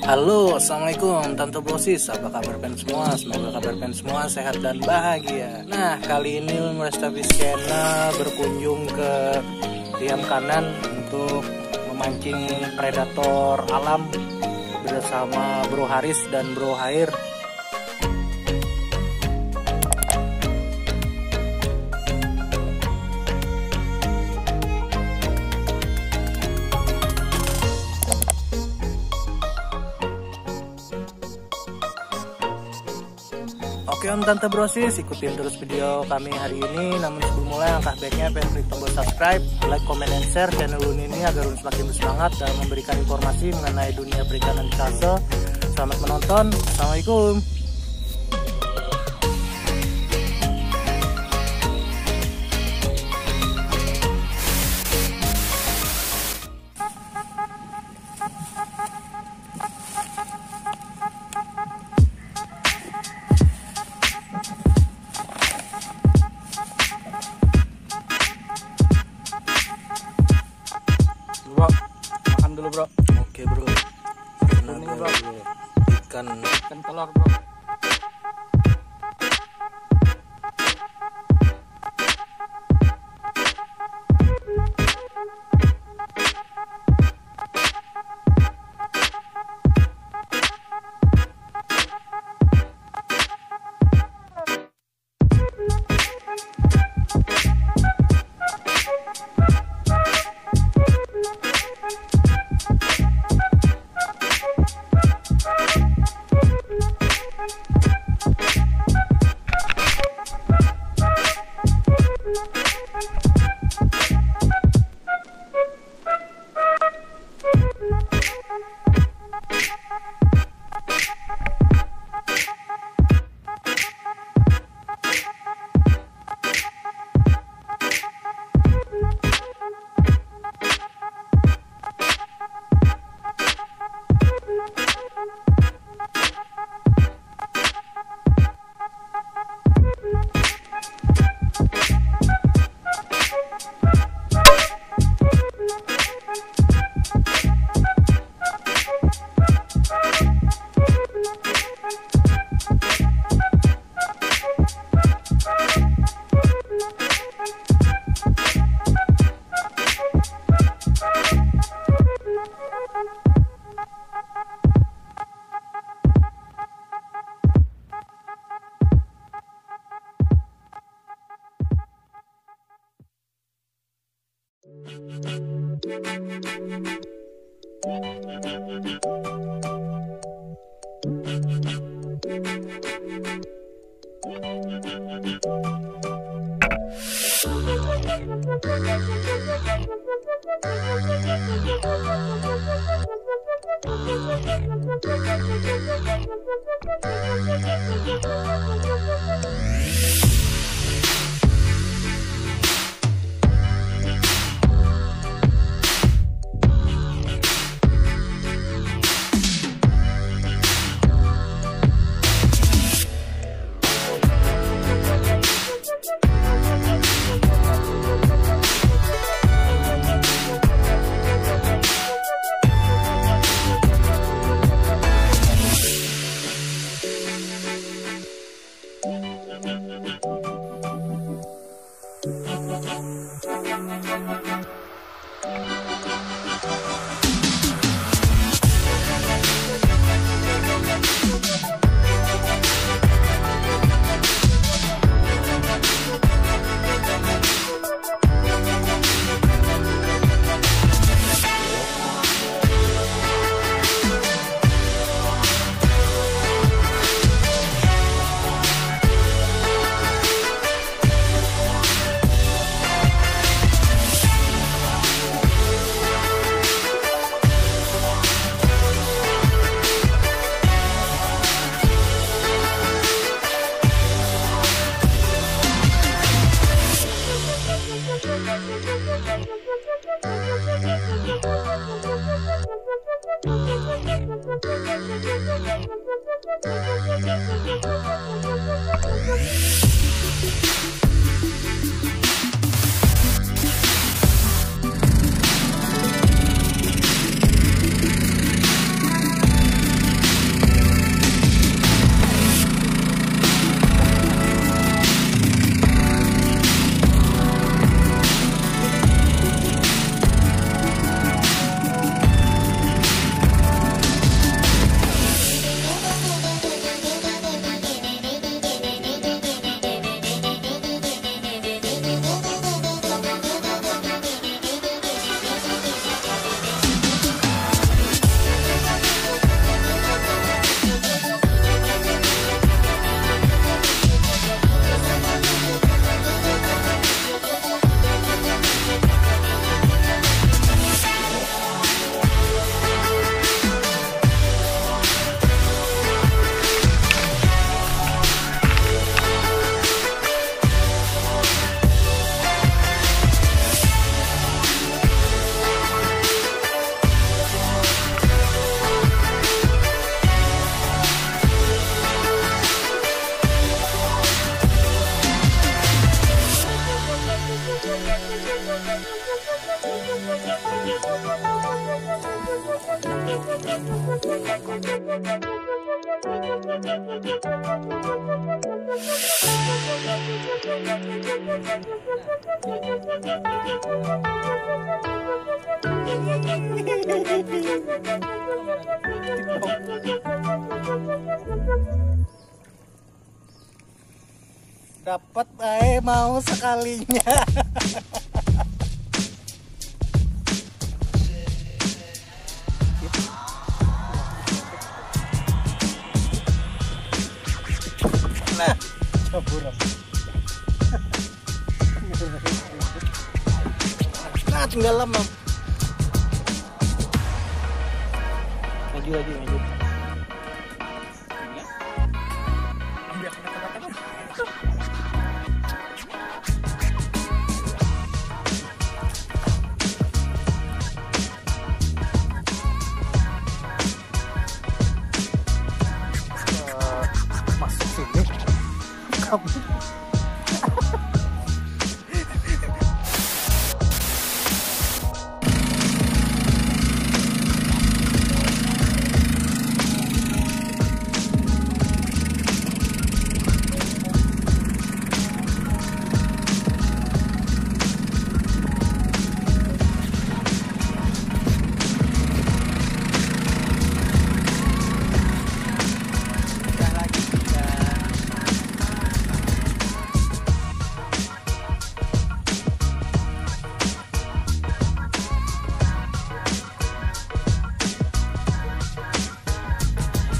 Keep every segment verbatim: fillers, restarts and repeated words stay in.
Halo, assalamualaikum Tante Brosis. Apa kabar pen semua? Semoga kabar pen semua sehat dan bahagia. Nah, kali ini Lurestavis Channel berkunjung ke Riam Kanan untuk memancing predator alam bersama Bro Haris dan Bro Hair. Oke, Om Tante Brosis, ikutin terus video kami hari ini. Namun sebelum mulai, langkah baiknya pengen klik tombol subscribe, like, comment, and share channel Lun ini agar Lun semakin bersemangat dalam memberikan informasi mengenai dunia perikanan di Kalsel. Selamat menonton. Assalamualaikum. Bro, makan dulu, Bro. Oke, Bro. Kuning, Bro. Ikan. Ikan telur, Bro. Dapat bae mau sekalinya. Nah, caburan. Nah, tinggal lama. Maju, maju, maju. Eh, masuk sini. Kamu.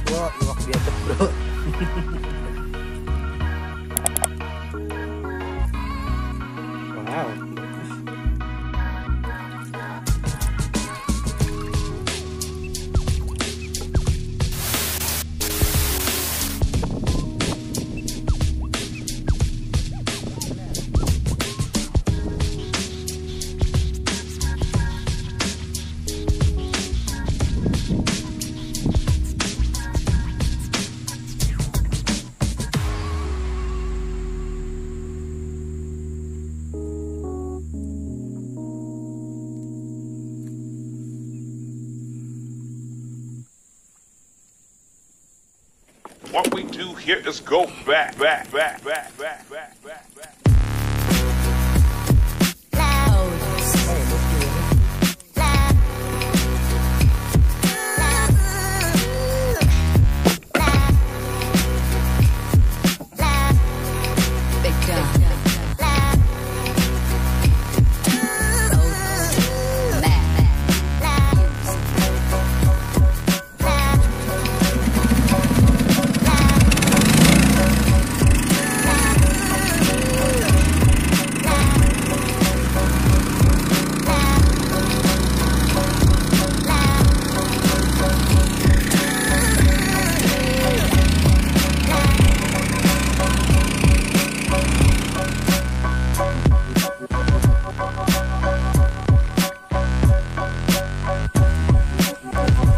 Wah, iwak biadab, bro. Wow, bagus. What we do here is go back, back, back, back, back, back, back, back, back.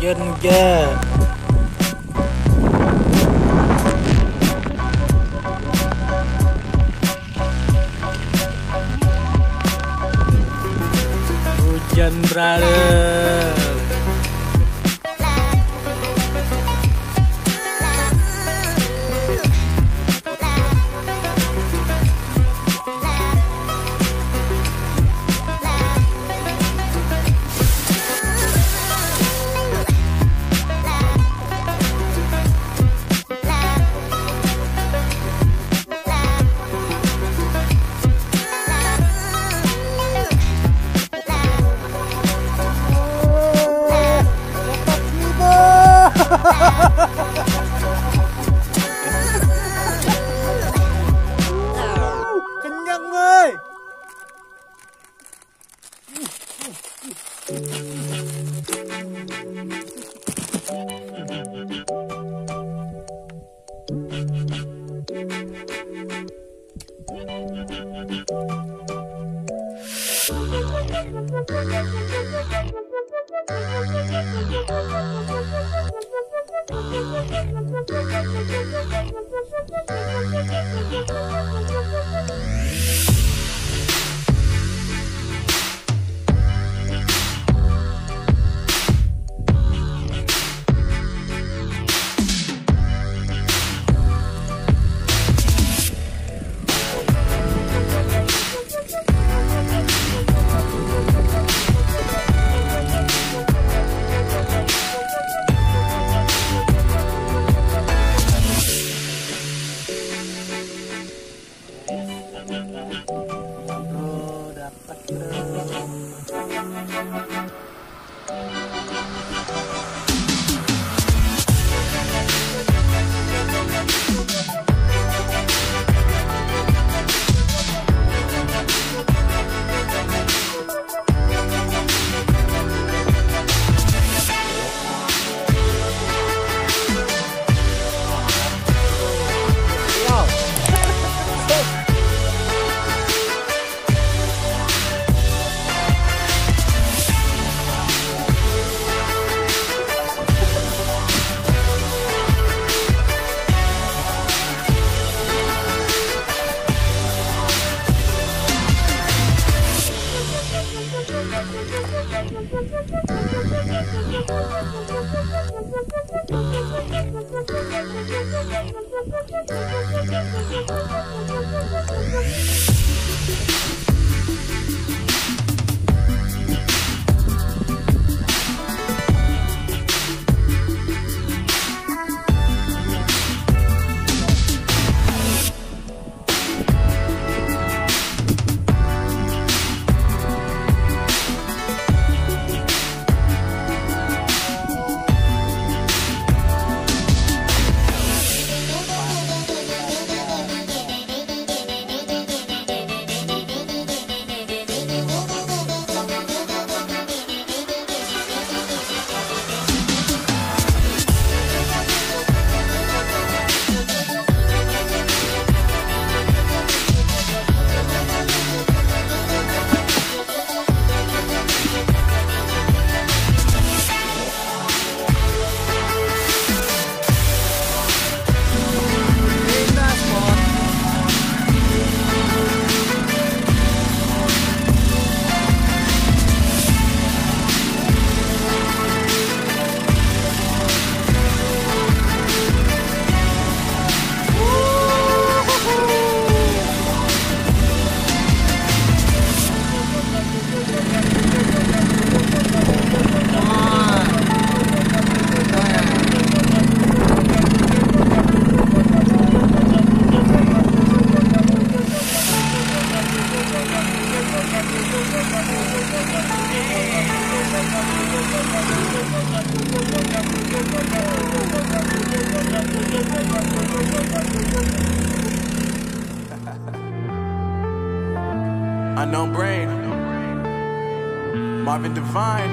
Hujan, hujan. Jan brother. Kenyang, woi. Bro, dapat, bro. Unknown Brain, Marvin Divine.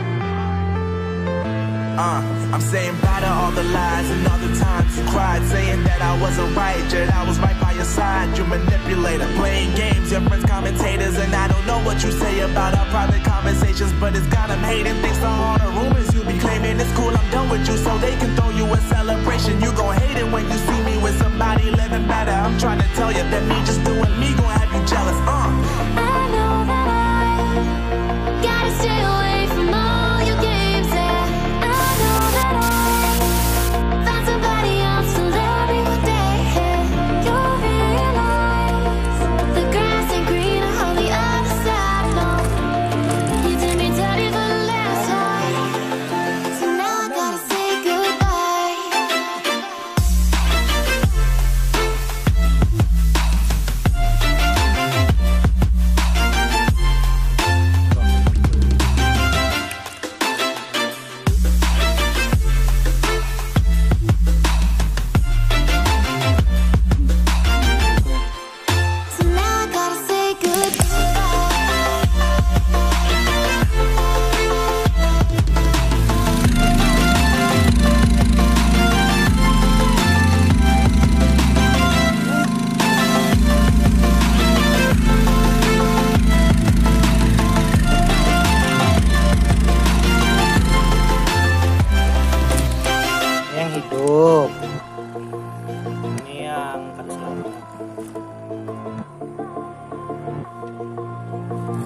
Uh, I'm saying bye to all the lies and all the times you cried, saying that I wasn't right, yet I was right by your side. You manipulator, playing games, your friends commentators, and I don't know what you say about our private conversations, but it's got 'em hating. Thanks to all the rumors you be claiming, it's cool, I'm done with you, so they can throw you a celebration. You gon' hate it when you see me with somebody living better. I'm trying to tell you that me just doing me gon' have you jealous. Uh. I know that I gotta stay away Uh,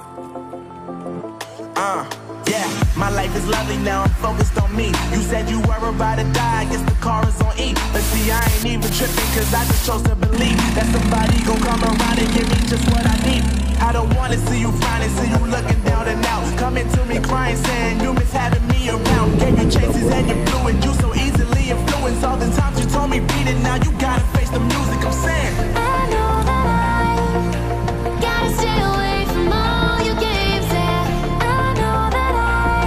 yeah, my life is lovely now, I'm focused on me. You said you were about to die, I guess the car is on E. But see, I ain't even tripping, cause I just chose to believe that somebody gon' come around and give me just what I need. I don't wanna see you frowning, see you looking down and out. Coming to me crying, saying you miss having me around. Gave you chances and you blew it, you so easily influenced. All the times you told me beat it, now you gotta face the music, I'm saying. I know that I gotta stay away from all your games, yeah. I know that I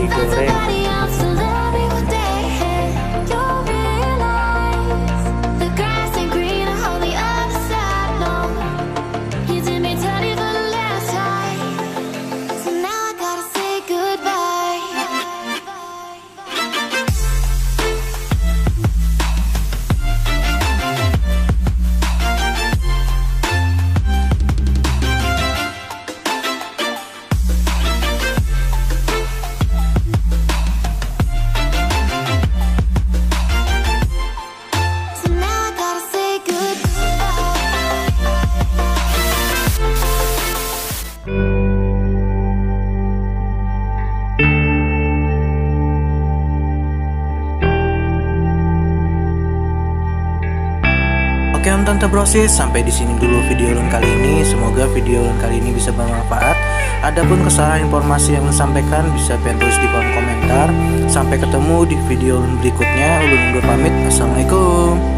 found somebody else to love me one day, yeah. You'll realize the grass ain't greener on the other side, no. You did me dirty for the last time, so now I gotta say goodbye. So now I gotta say goodbye. Oke, Om Tante Brosis, sampai di sini dulu video ulun kali ini. Semoga video ulun kali ini bisa bermanfaat. Adapun kesalahan informasi yang ulun sampaikan, bisa pian tulis di kolom komentar. Sampai ketemu di video ulun berikutnya. Ulun undur pamit. Assalamualaikum.